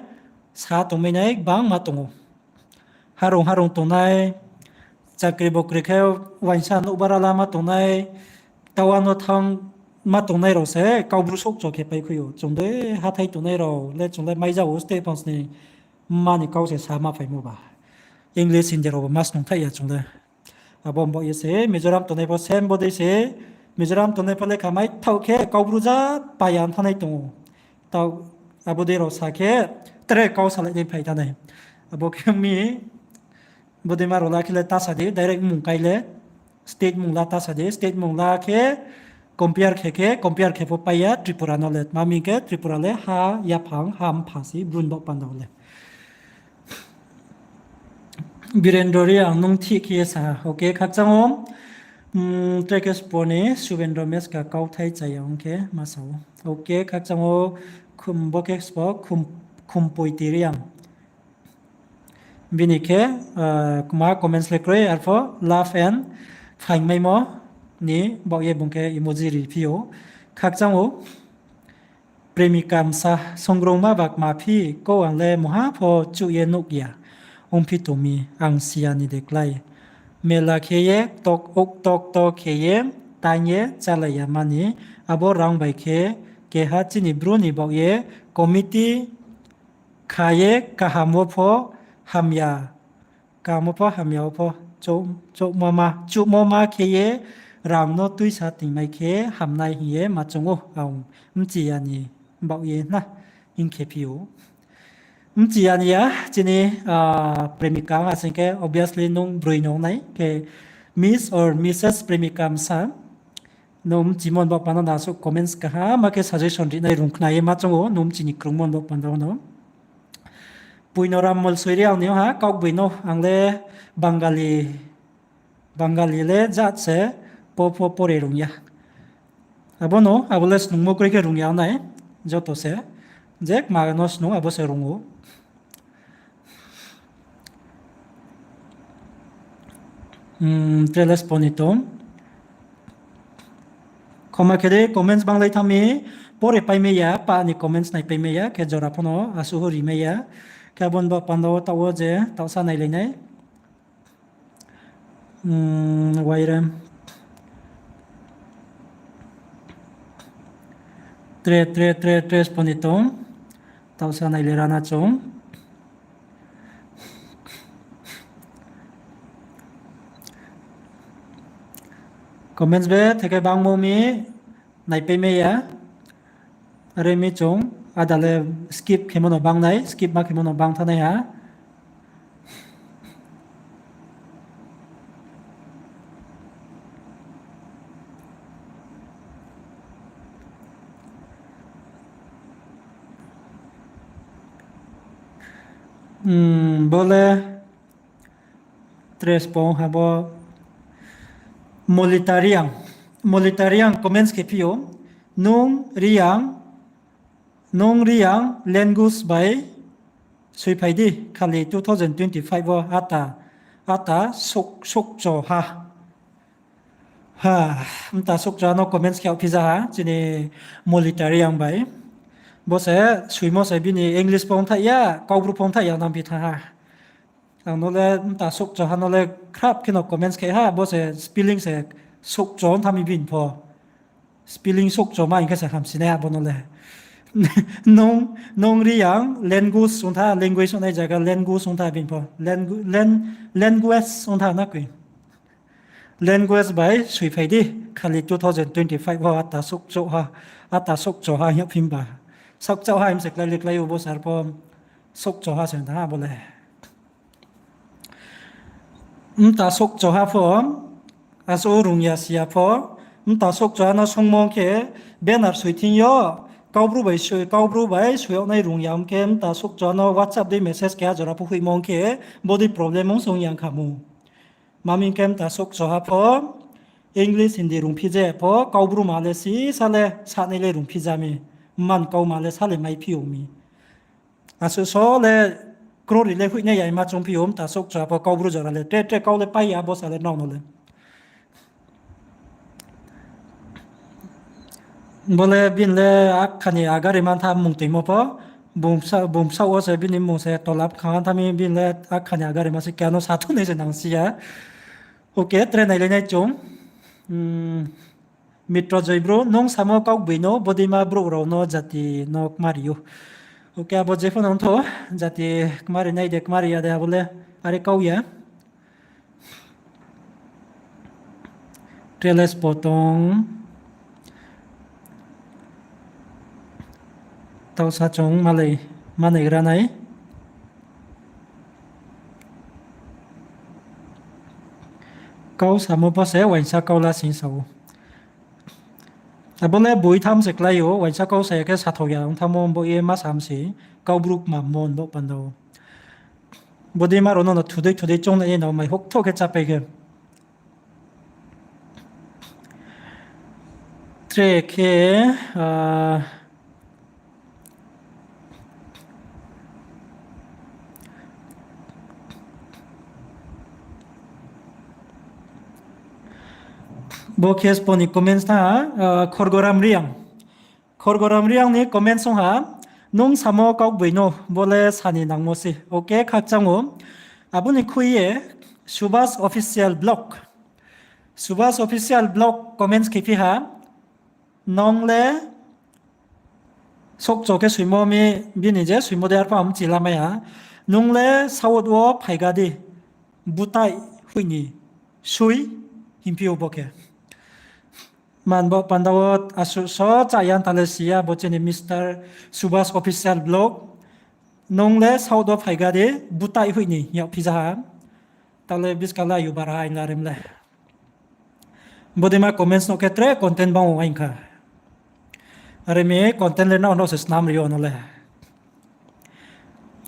sa tongmai nai gbangma tong ou. Harung harung tongnai, chakri bokri khe uaingsa nouhbara lama tongnai, tawa no thanng ma tongnai rao se Kaubru souhcho khe paikhui ou. Chung de hathái tongnai rao le chung le maija ou state phangsni mma ni kau se sa ma phaimo ba. English, Hindi rao bo ma snungthaih ya chung le. Abo mbaoh ye se Mizoram tongnai pho same bodei se, Mizoram tongnai pho lekha maithaoh khe Kaubru ja pai ya ong thanngnai tong ou. Tao abo dei rao sa khe tre kau salai dei phai thanngnai. Abo khe mi bodeima rao la khe le ta sa di, direct mmung kai le, state mmung la ta sa di, state mmung la khe compare khe khe, compare khe pho pai ya Tripura no le, tma hing khe Tripura le ha yaphang, ha mpha se, bru ni baoh panda wo le. Birendra Reang, nung thih khe ye sa ha. Okay, khakchang ou. Tre khe spo ni Subendra Meska kauthai chaya ong khe ma sa ou. Okay, khakchang ou. Bo khe spo Khumpoiti Reang. Bini khe, ah, kma comments le kroi, arpho love and phaingmaimo ni baoh ye bung khe emoji ri phi ou. Khakchang ou, premika msa, songrungma ba kma phi, kau ang le mungha pho chuh ye nuh ya, ongphi tong mi, ang si ya ni de klái. Mela khe ye tok, ok tok tok khe ye, tang ye chálai ya mani, abo rang bai khe, keha chini bru ni baoh ye, committee kha ye kaham wo pho hamya, kaham wo pho hamya wo pho, chuhmo ma, chuhmo ma khe ye rang no tuisa tingmai khe hamnai hing ye ma choung ou, ang mchi ya ni baoh ye na hing khe phi ou. Mchi ya ni ya, chini, ah, premika ong ha sing khe, obviously nung broi no ong nai khe, Miss or Missus Premika Msa, nung mchimo ni baoh panda no asuh comments kaham ma khe suggestion rinai rung khna ye ma choung ou, nung mchi ni krungmo ni baoh panda no. Puinoram Molsoi Reang ni ha, kaugboino ang le Bangali, Bangali le jat se, po pho pore rung ya. Abo no, abo le snungmo kroi khe rung ya nai, joto se. Je kma no snung abo se rung ou. Hmm, tre le spo ni tong. Khoma khe de comments banglai thanng mi, pore pai mai ya, pa ni comments naipai mai ya, khe jora pho no asuh ri mai ya. Khe abo ni baoh panda wo taoh wo je, taohsa nailai nai. Hmm, Wairem. Tre, tre, tre, tre spo ni tong. Taohsa nailai ra na chung. Comments be theke bangmo mi naipai mai ya. Are mi chung ada le skip khemo no bang nai, skip ma khemo no bang thanng nai ha. Hmm, bo le tres pong ha bo Molita Reang. Molita Reang comments khe phi ou. Nung Reang, nung Reang language bai soiphai di, khali two thousand twenty-five wo ata, ata suk, sukcho ha. Ha, mta sukcho ha no comments khe phi ja ha, chini Molita Reang bai. Bo se soimo se bini English pho ongthaih ya, Kaubru pho ongthaih ya nang phi thanng ha. Ang no le mta sukcho ha no le khrap khe no comments khe ha, bo se spelling se sukcho ong tha mi bini pho. Spelling sukcho ma hing khe se hamsi nai abo no le. Nung, nung Reang, language ong tha, language ong nai zaga, language ong tha bini pho. Langu-, lan-, language ong tha na koi. Language bai soiphai di, khali two thousand twenty-five wo ata sukcho ha, ata sukcho ha hing phimba. Sukcho ha hing se klái le klái ou bo sar pho, sukcho ha se tha bo le. Mta sukcho ha pho, asuh rung ya si ya pho, mta sukcho ha no sungmo khe, banner soi thing yo, Kaubru bai soi, Kaubru bai soi yag nai rung ya ong khe, mta sukcho ha no WhatsApp dei message khe ha jora pho hoihmo khe, bo dei problem ong sung yang kha mu. Mami khe mta sukcho ha pho, English, Hindi rung phi ja pho, Kaubru ma le sisa le sanai le rung phi ja mi, man kau ma le sa le mai phi ou mi. Asuh so le krori le hoihnai ya ma choung phi ou, mta sukcho ha pho Kaubru jora le, tre tre kau le pai ya bo sa le nrao no le. Bo le bini le akha ni agari mantha mung toimo pho, bung bsa-, bung bsaoh wo se bini mung se tolap kha tha mi bini le akha ni agari ma se keno sa thunai se nang si ya. Ok, tre nailai nai chung. Hmm, Mitro Joy Bru, nung samo kaugboi no, bodeima brouh rao no jati no kmari ou. Ok, abo jepho no ongtho, jati kmari nai de, kmari ya de, abo le are kau ya. Tre le spo tong. Taohsa chung malai, manai gra nai. Kau samo pho se uaingsa kau la sing sa ou. Abo le boi tham se klái ou, uaingsa kau sa ya khe sathao ya ong thanngmo bo ye ma sam se, Kaubru kmammo bo panda ou. Bodeima rao no no thudei thudei choungnai ye no mai houhthoh khe chápai khe. Tre khe, ah, Bo khe spo ni comments tha, ah, Khorgoram Reang. Khorgoram Reang ni comments ong ha, nung samo kaugboi no, bo le sani nangmo se. Okay, khakchang ou. Abo ni khui ye, Subhas Official Vlog. Subhas Official Vlog comments khe phi ha, nung le Sokcho khe soimo mi bini je soimo de arphuh ang mchi lamai ha. Nung le South wo phaiga di, butai hoih ni sui hingphi ou bo khe. Man bo panda wo asuh so chaya tale si ya bo chini Mister Subhas Official Vlog. Nung le South wo phaiga di, butai hoih ni yag phi ja ha. Tale buskang la yubar ha aing la rem le. Bodei ma comments no khe tre content bang ou aing kha. Are mi content le nrao no se snam ri yo no le.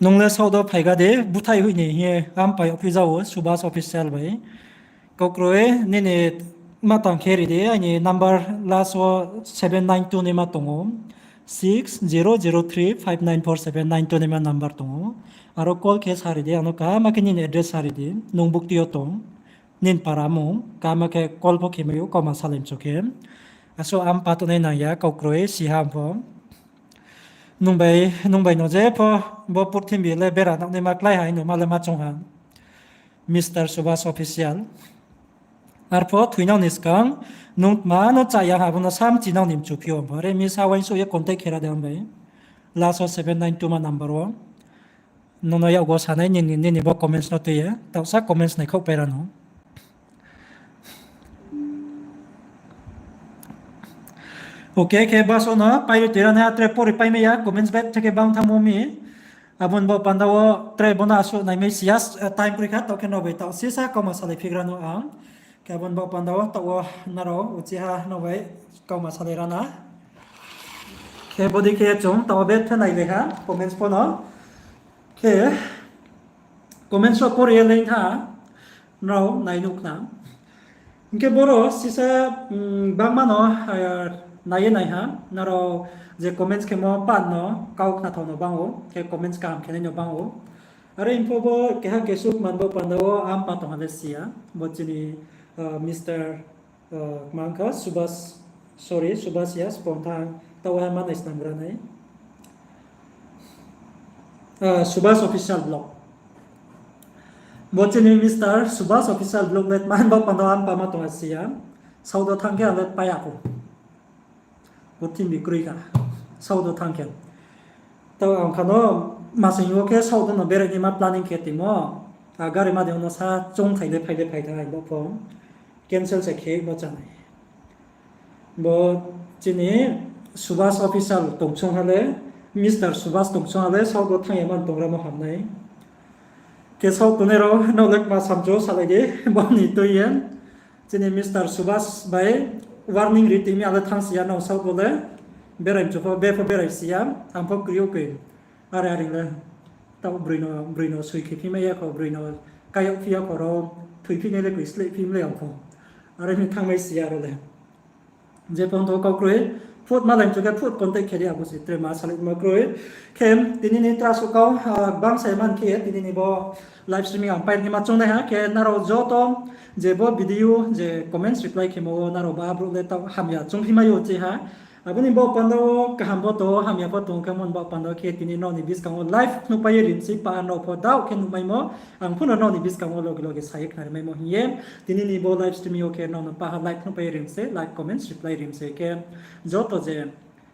Nung le South wo phaiga di, buthai hoih ni hing ye ampa yagphi ja ou, Subhas Official bai. Kau kroi, nini ma tang khe ri di, aini number last wo seven nine two ni ma tong ou. Six zero zero three five nine four seven nine two ni ma number tong ou. Aro call khe sa ri di, ang no kaham khe nini address sa ri di, nung bukti yo tong. Nini para mung, kaham khe call pho khe mai ou, kauma salai mchu khe. Asuh ampa tongnai nang ya, kau kroi, si ha ang pho. Nung bai, nung bai no je pho, bo purthimbi le bera nang ni ma klái ha, hing no ma le ma choung ha. Mister Subhas Official. Arpho thoinang ni skang, nung tma no chaya ha, bo no sa mchinang ni mchu phi ou ang pho. Are mi sa uaingsouh ye contact khe ra de ang bai. Last wo seven nine two ma number wo. Nung no yakgo sanai nini, nini bo comments no tui ye, taohsa comments naikhaoh pai ra no. Okay, khe baso no pai ri tui ra nai ha, tre pori pai mai ya, comments bag theke bang thanngmo mi. Abo ni bo panda wo tre bo no asuh naimai si ya, time kroi kha, taoh khe no bai taoh sisa kauma salai phigra no ang. Khe abo ni bo panda wo taoh wo nrao uchiha no bai kauma salai ra na. Khe bodei khe chung taoh wo bethe nailai ha comments pho no. Khe comments wo pori ye lei tha, nrao nai nuh khna. Hing khe boro sisa, bangma no nai ye nai ha, nrao je comments khemo pan no kau khnathao no bang ou, khe comments kaham khenai no bang ou. Are hing pho bo keha kesuh man bo panda wo ampa tong ha le si ya, bo chini Mister Kma kha Subhas, sorry, Subhas ya, spontan, taoh ha ma nai snam gra nai. Subhas Official Vlog. Bo chini Mister Subhas Official Vlog le tma bo panda wo ampa ma tong ha si ya. South wo thanng khe ang le pai ya pho. Purthimbi kroi kha. South wo thanng khe. Taoh ang kha no masing wo khe South no berai ni ma planning khe timo. A gari ma de no sa choung thai le phai le phai tha bo pho. Cancel se khe bo chanai. Bo chini Subhas Official tong choung ha le, Mister Subhas tong choung ha le, South wo thanng ya man tong ra mo ham nai. Khe South tongnai rao no le kma samchu salai di, bo ni tui ye. Chini Mister Subhas bai warning ri timi ang le thanng si ya no South wo le. Berai mchu pho, be pho berai si ya, ang pho kri ou kri. Are are le. Taoh broi no, broi no soi khe phi mai ya kho, broi no kai yag phi ya kho ro, thoi phi nai le koi sleh phi mlei ang pho. Are mi thanng mai si ya ro le. Je pho tho kau kroi, phut malai mchu khe phut contact khe di abo se tre ma salai ma kroi. Khe tini ni tra suh kau, bang sai man khe tini ni bo live streaming ang pai ni ma choung nai ha, khe nrao joto je bo video je comments reply khemo wo nrao ba brouh le taoh hamya choung phi mai ou chi ha. Abo ni bo panda wo kaham pho tong ou, hamya pho tong ou, khe mon bo panda wo khe tini nrao ni buskang wo live phnuhpai ye rim sei, pa nrao pho daoh khe nuhmaimo, ang pho no nrao ni buskang wo loge loge sa ye khnari maimo hing ye. Tini ni bo live streaming yo khe nrao no pa ha live phnuhpai ye rim sei, like, comments, reply rim sei khe. Joto je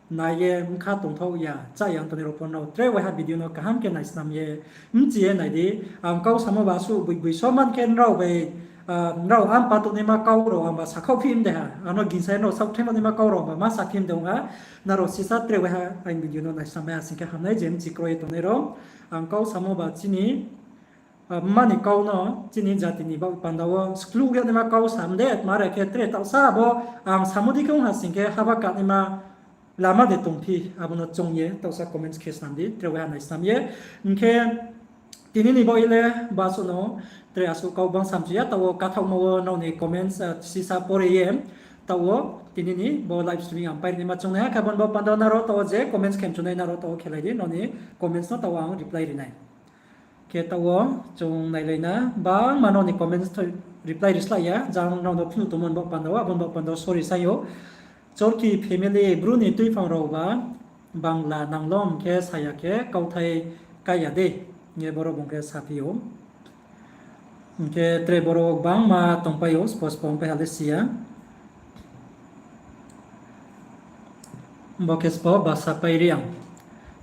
nai ye bkha tongthaoh ya, chá ya ong tongnai rao pho nrao tre waiha video no kaham khe naisnam ye, bchi ye nai di. Ang kau samo ba suh boi boi so man khe nrao bai, nrao ang patouhnaima kau rao ang ba sakhaoh phi mde ha, ang no gingsa ye nrao saohthaima naima kau rao ang ba ma saphi mde ong ha. Nrao sisa tre waiha aini video no naisnam mai ha sing khe hamnai je bchi kroi ye tongnai rao. Ang kau samo ba chini mma ni kau no chini jati ni baoh panda wo skluh yagnaima kau sa mde, tma re khe tre taohsa abo ang samo di khe ong ha sing khe haba kanaima lama de tongphi, abo no choung ye taohsa comments khe snam di, tre waiha naisnam ye. Hing khe tini ni baoh ye le basuh no tre asuh kau bang samchu ya, taoh wo kathaohmo wo nrao ni comments sisa pore ye, taoh wo tini ni bo live streaming ang painaima choung nai ha, khe abo ni baoh panda wo nrao taoh wo je comments khe mchu nai nrao taoh wo khelai di, nrao ni comments no taoh wo ang reply ri nai. Khe taoh wo chung nailai na, bangma nrao ni comments reply ri slái ya, jang nrao no phnuh tongmo ni baoh panda wo, abo ni baoh panda wo sorry sai ou. Chorki family, Bru ni tuiphang rao ba Bangla nanglom khe saya khe kauthai kái ya dei, hing ye boro bung khe saphi ou. Hing khe tre boro gbangma tongpai ou, spo spo ongpai ha le si ya. Bo khe spo Basapai Reang.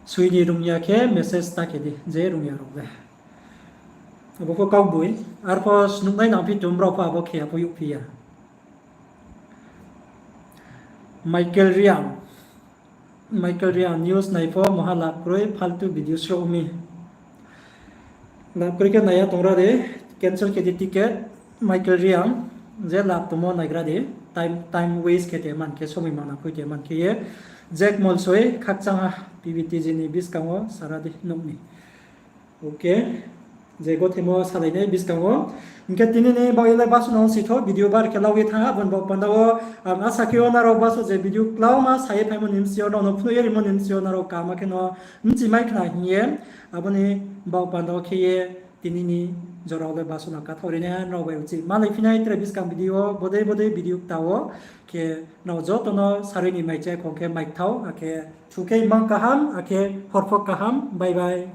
Sui ni rung ya khe message ta khe di, je rung ya rao le. Abo pho kaugboing, arpho snuhnai nangphi tong, brao pho abo khe ya pho youhphi ya. Michael Reang. Michael Reang, news nai pho moha lap kroi, faltu video srouh mi. Lap kroi khe nai ya tong ra di, cancel khe di ticket. Michael Reang, je lap tongmo naigra di, time, time waste khe te man khe, somoi mana khui te man khe ye. Jack Molsoi, khakchang ha, P B T G ni buskang wo sara di nouh ni. Okay, je gothemo salainai buskang wo. Hing khe tini ni baoh ye le basuh no ong si thou, video bar khe lau ye thanng ha, abo ni baoh panda wo ang asa khe ou nrao basuh je video klauma sa ye phaimo ni bsing yo, nrao no phnuh ye rimo ni bsing yo, nrao kaham khe no bchi mai khna hing ye, abo ni baoh panda wo khe ye tini ni jora wo le basuh no kathaoh ri nai ha, nrao bai uchih malai phi nai tre buskang video wo, bodei bodei video kta wo, khe nrao joto no sarui ni mai chá khong khe mai kthao, akhe thu khe mang kaham, akhe hor pho kaham, bye bye.